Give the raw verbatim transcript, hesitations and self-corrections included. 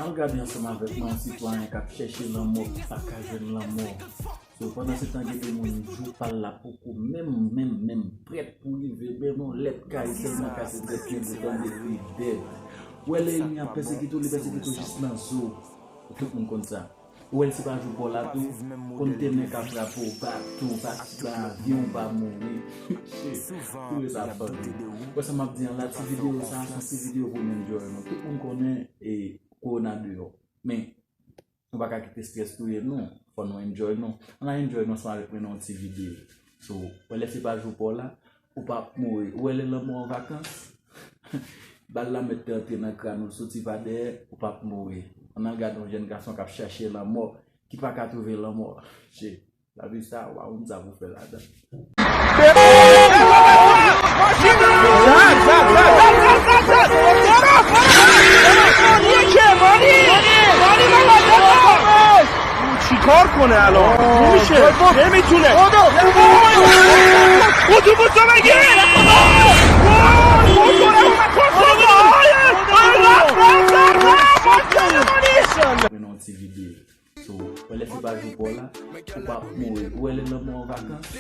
Al gade ansanm avèk mwen yon sitwayen k ap chèche lanmò, ki pa ka jwenn lanmò. So, pandan se tan, gen de moun, jou pa l la poko menm, menm, menm prèt pou rive, menm yon lèt ka ye tèlman kase tèt li, li tande li dèd. Ou wè lè ènmi ap pèsekite w, li pèsekite w jis nan zo. Tout moun konn sa. Ou wè l se pa jou pa w la tou, konn te men ka frape w, bato, pati ba avyon, pa mouri. Shit, kouri sa fanmi. Ou wè sa m ap di an la, ti videyo sa, se yon ti videyo pou n enjoy nou. Tout moun konnen e kowona deyò. Men, nou pa ka kite strès touye nou. Fò nou enjoy nou. Ann al enjoy nou ansanm avèk mwen nan yon ti videyo. So, ou wè lè se pa jou pa w la, ou p ap mouri. Ou wè lè lanmò an vakans, bal la mèt te antre nan kràn ou, soti pa dèyè, ou p ap mouri. Ann al gade yon jèn gason k ap chache lanmò, ki pa ka twouve lanmò. Shit. Lavi sa, w a konn sa pou fè ladan. چیکار کنه الان؟ نمیشه. نمیتونه. Mwen nan yon ti videyo. So, ou wè lè se pa jou pa w la, ou p ap mouri. Ou wè lè lanmò an vakans,